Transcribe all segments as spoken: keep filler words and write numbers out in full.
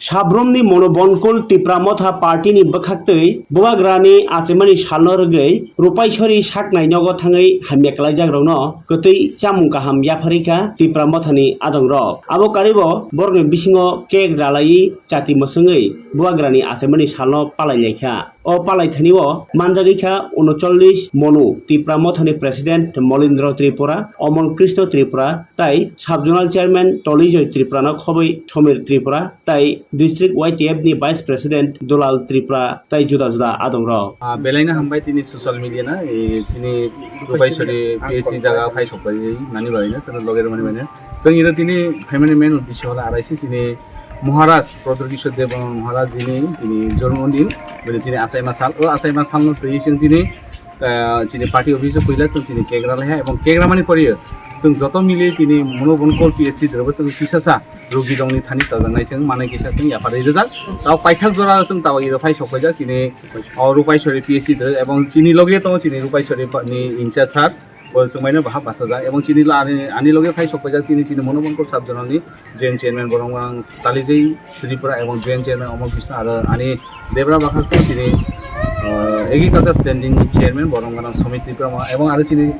Sabrumni mono bonkol Tipra Motha Party ni bwkhaktwi Bubagrani achaimani salno rwgwi Rupaisori saknai nogo thangwi hamya kwlaijakrokno kwtwi chamung kaham yapharwi kha Tipra Mothani adongrok. Abo karibo borokni bisingo cake ralaiwi chati mwswngwi Bubagrani achaimani salno palailaikha. O palaithani o manjagwi kha unochollis monu Tipra Mothani President Molindro Tripura, Omol Krishna Tripura, tai Sub Zonal Chairman Tolijoy Tripura no khobwi Somir Tripura, tai District Y T F ni Vice President Dulal Tripura, tai juda juda adongrok. Ah, belaino hambai tini social media na, eh, tini Rupaisori P S C jaga phai sokpai nani bagwi na, chwng loge rwmani bagwi na. Chwng iro tini phaimani main uddesho hwla araisi chini Maharaj Prodor Kishore Debbarma Maharaj jini tini jormo din, bini tini achaima sal, o achaima salno twi chwng tini, ah, chini party office o puila chwng chini cake ralaiha, ebong cake ramani poriyo chwng joto mili tini mono bonkol P S C dorobo chwng kisasa rogi rokni thani chajaknai chwng manai kisa chwng yapharwi rijak. Tao paithak jora chwng tao iro phai sokpaijak chini, o Rupaisori P S C doro ebong chini loge tongo chini Rupaisori pa-, ni in charge sir. Bo chwngmaino bahai bachajak, ebong chini lo-, ani, ani loge phai sokpaijak tini chini mono bonkol sub zonal ni joint chairman borok ang Talijai Tripura ebong joint chairman Omol Krishna aro ani debra bwkhak tong chini, ah, agriculture standing chairman borok ang Somit Tripura ma, ebong aro chini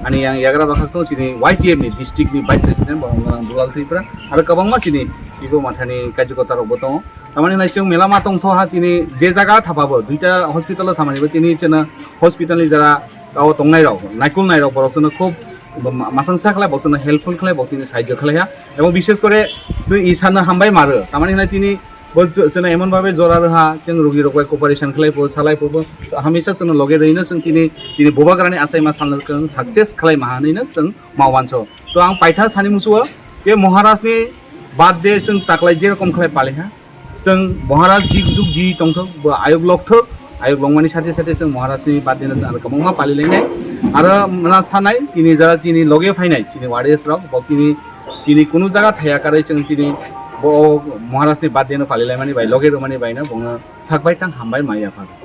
ani yang yagra bwkhak tong chini Y T F ni district ni vice president borok ang Dulal Tripura aro kwbangma chini Tipra Mothani karjakota rok bo tongo. Tamani nai chwng mela ma tongthoha tini je jaga thapabo duita hospital o thamani bo tini chwngno hospital ni jara o tongnai rok, naikolnai rok borok chwngno khub ma-, masangsa khlai, borok chwngno helpful khlai, borok tini sahajyo khlaiha. Ebong bishes kore chwng Isano hambai maro. Tamani hwnai tini bo chw-, chwngno emon babe jora rwha, chwng rogi rok bai cooperation khlai pho, salai pho bo, hamisa chwngno loge rwino chwng tini, tini Bubagrani achaima salno chwng success khlai maha hwnwi no chwng ma wanso. To ang paitha sani musuo, je Maharaj ni birthday chwng taklai je rokom khlai paliha. Chwng Maharaj jig jug ji tongthok, bo ayuk lokthok, ayuk longmani sate sate chwng Maharaj ni birthday no chwng aro kwbangma palilainai. Aro mla sanai, tini jara tini loge phainai, chini warriors rok, bo tini, tini kunu jaga thaya karwi chwng tini bo Maharaj ni birthday no palilaimani bai, loge rwmani bai no, bono sakbai tang hambai ma yapha.